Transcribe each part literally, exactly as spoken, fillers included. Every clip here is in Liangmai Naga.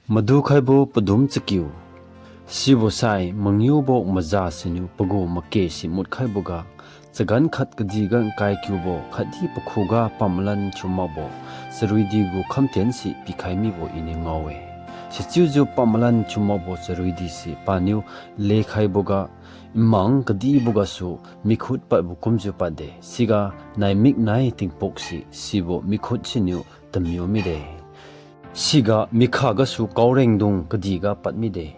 Madukhaibo padum chakiu. Sibo sai mangiubo maza siniu pagu make si mutkhaiboga, chagan khat kadihga nkai kiubo khatdi pakhuga pamalan thiu makbo charuidi gu khamtien si pikhai mibo Iniu ngao-e. Sichiujiu pamalan thiu makbo charuidi si paniu lekhaiboga, nmang kadibo gasu mikhut padbo kumjiu padde, siga naimik nai tingpuk si sibo mikhut siniu tamiu mide. Siga mikha gasu kaorengdung kadihga pad mide.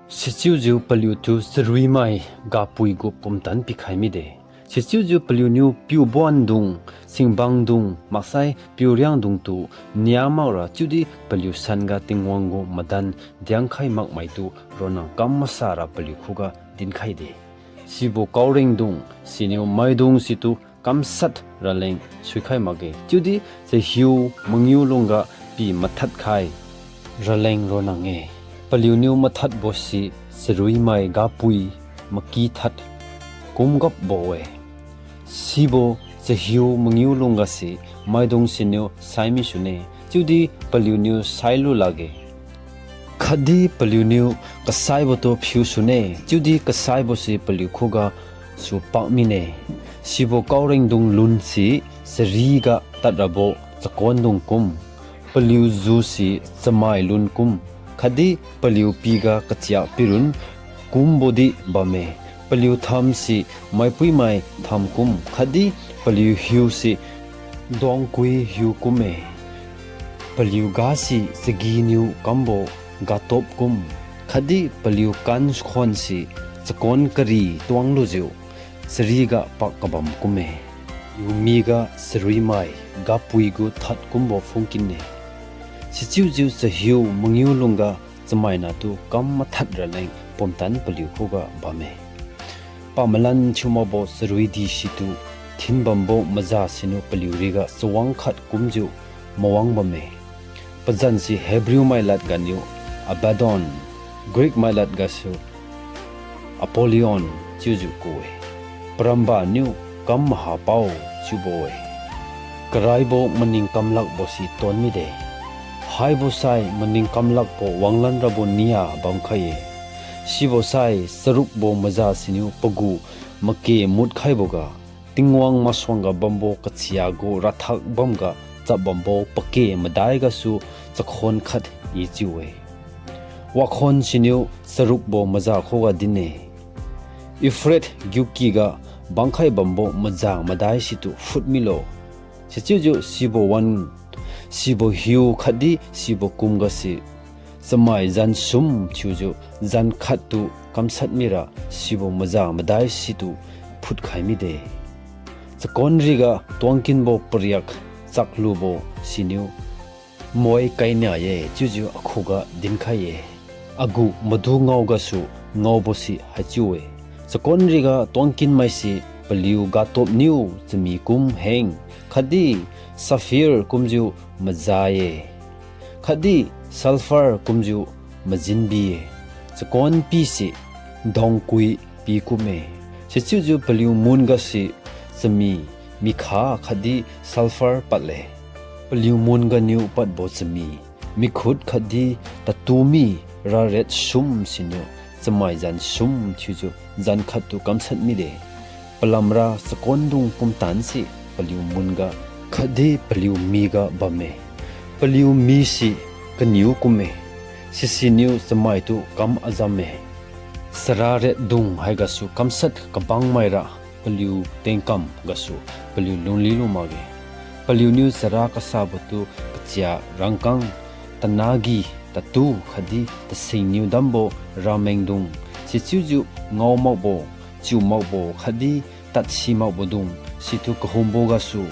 Sichiujiu paliutu charuimai gapui gu pumtan pikhai mide. Sichiujiu paliuniu piubuandung, singbangdung maksai piuriangdungtu nia makra chiudi paliu sanga Tingwang gu madan diangkhai makmaitu ronna kam masara paliu khuga dinkhaide. Sibo kaorengdung siniu maidung situ kamshat raleng suikhai makge, chiudi chahiu mangiu lungga pi mathadkhai raleng ronna-e. Paliuniu mathadbo si charuimai gapui maky thad kumgapbo-e. Sibo chahiu mangiu lungga si maidung siniu saimi sune, chiudi paliuniu sailu lakge. Khatdi paliuniu kasaibotu phiu sune, chiudi kasaibo si paliu khugasu pak mine. Sibo kaorengdung lun si chariga tadrabo chakondung kum, paliu ju si chamai lun kum, khatdi paliu piga kachia pirun kumbodi bamme. Paliu tham si maipuimai tham kum, khatdi paliu hiu si duangkui hiu kumme. Paliu ga si chaginiu kambo gatop kum, khatdi paliu kan khon si chakon kari tuanglujiu chariga pak kabam kumme. Paliu miga charuimai gapui gu thad kumbo phungkinne. Sichiujiu chahiu mangiu lungga chamainatu kam mathad raleng pumtan paliu khuga bamme. Pamalan thiu makbo charuidi situ thinbambo maza siniu paliu riga chawang khat kumjiu mawang bamme. Pazan si Hebrew mailad ganiu Abaddon, Greek mailad gasu Apollyon chiujiu ku-e. Paramba niu kam mahapao chiubo-e. Karaibo maning kamlakbo si ton mide. Haibo sai maning kamlakbo wanglan rabo nia bamkhai-e. Sibo sai charukbo maza siniu pagu make mutkhaiboga, Tingwang masuangga bambo kachia gu rathak bamga chap bambo pake madai gasu chakhon khat i chiu-e. Wakhon siniu charukbo maza khuga din-e, Euphrates giukiga bangkhai bambo maza madai situ phut milo. Sichiujiu sibo wan, sibo hiu khatdi sibo kum gasi chamai zan sum thiujiu zan khattu kamshat mira sibo maza madai situ phutkhai mide. Chakon riga tuangkinbo pariak chaklubo siniu moi kaina-e chiujiu akhuga dinkhai-e. Agu madu ngao gasu ngaobo si haichiu-e. Chakon riga tuangkinmaise paliu gatop niu chami kum heng, khatdi sapphire kumjiu maza-e, khatdi sulphur kumjiu majinbi-e. Chakon pise dongkui pi kumme. Sichiujiu paliu mun gasi chami, mikha khatdi sulphur padle. Paliu mun ganiu padbo chami, mikhut khatdi tatumi rariat sum siniu chamai zan sum thiujiu zan khattu kamshat mide. Palamra chakondung pumtanse paliu mun ga khatdi paliu mi ga bamme. Paliu mise kaniu kumme, sisiniu chamaitu kam azamme. Chara riatdung haigasu kamshat kabangmaira paliu tengkam gasu paliu lungli lu makge. Paliuniu chara kasabotu kachia rangkang, tanagi, tatu khatdi tasingniu dambo ramengdung, sichiujiu ngao makbo, chiu makbo khatdi tadsi makbo dung situ kahumbo gasu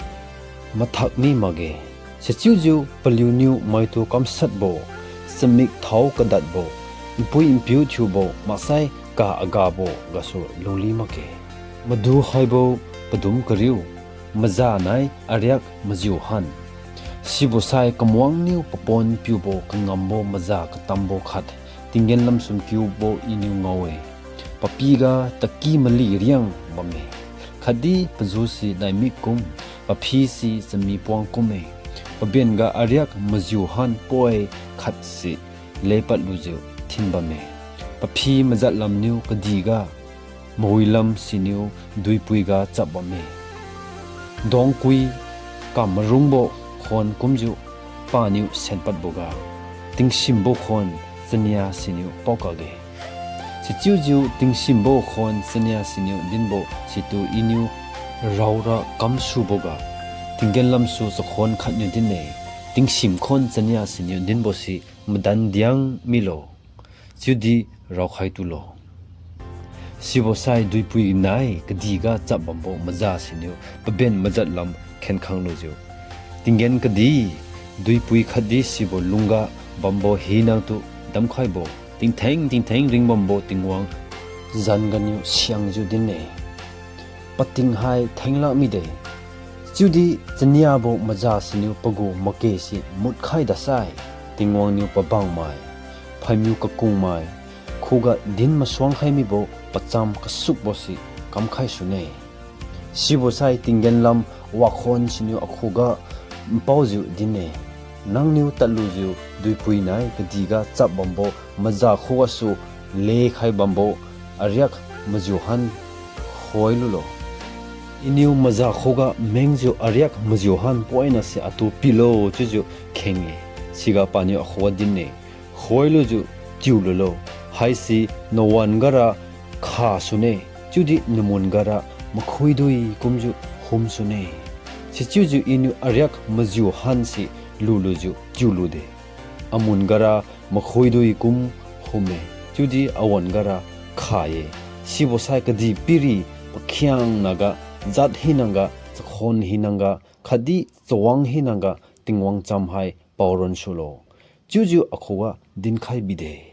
mathak mi makge. Sichiujiu paliuniu maitu kamshatbo, chamik thao kadatbo, npui npiu thiubo maksai ka agabo gasu lungli makge. Madu haibo padum kariu. Maza nai ariak majiu han. Sibosai kamwangniu papon piubo kangambo maza katambo khat tinggen lamsum kiubo Iniu ngao-e. Papiga taki mali riang bamme, khatdi pajuse naimik kum, paphise chami puang kumme. Pabenga ariak majiu han poi khatse lepad lujiu thinbamme. Paphi majat lamniu kadihga mawilam siniu duipuiga chap bamme. Duangkui kamarungbo khon kumjiu paniu senpadboga, tingsimbo khon chania siniu paokakge. Sichiujiu tingsimbo khon chania siniu dinbo situ Iniu raora kamsuboga, tinggen lamsu chakhon khatniu din-e. Tingsim khon chania siniu dinbose madan diang milo, chiudi raokhai tulo. Sibosai duipui nai kadihga chap bambo maza siniu paben majat lam khenkhang lujiu, tinggen kadi duipui khatdi sibo lungga bambo hinatu damkhaibo, tingtheng tingtheng ringbambo Tingwang zan ganiu siangjiu din-e. Pating hai thenglak mide. Chiudi chaniabo maza siniu pagu makese mutkhai dasai, Tingwang niu pabangmai, phaimiu kakungmai, khuga din masuangkhai mibo pacham kasukbose kamkhai sune. Sibosai tinggen lam wakhon siniu akhuga npaojiu din-e. Nangniu tadlujiu duipui nai kadihga chap bambo maza khugasu lekhai bambo ariak majiuhan khoilulo. Iniu maza khuga mengjiu ariak majiuhan poinase atu pilo chiujiu kheng-e. Siga paniu akhuga din-e, khoilujiu tiululo. Haise nawan gara kha sune, chiudi namun gara makhuidui kumjiu hum sune. Sichiujiu Iniu ariak majiuhanse lulujiu tiulude. Amun gara makhuidui kum humme, chiudi awan gara kha-e. Sibosai kadihpiri pakhiangnaga, jat hinangga, chakhon hinangga, khatdi chawang hinangga Tingwang cham hai paoron sulo, chiujiu akhuga dinkhai bide.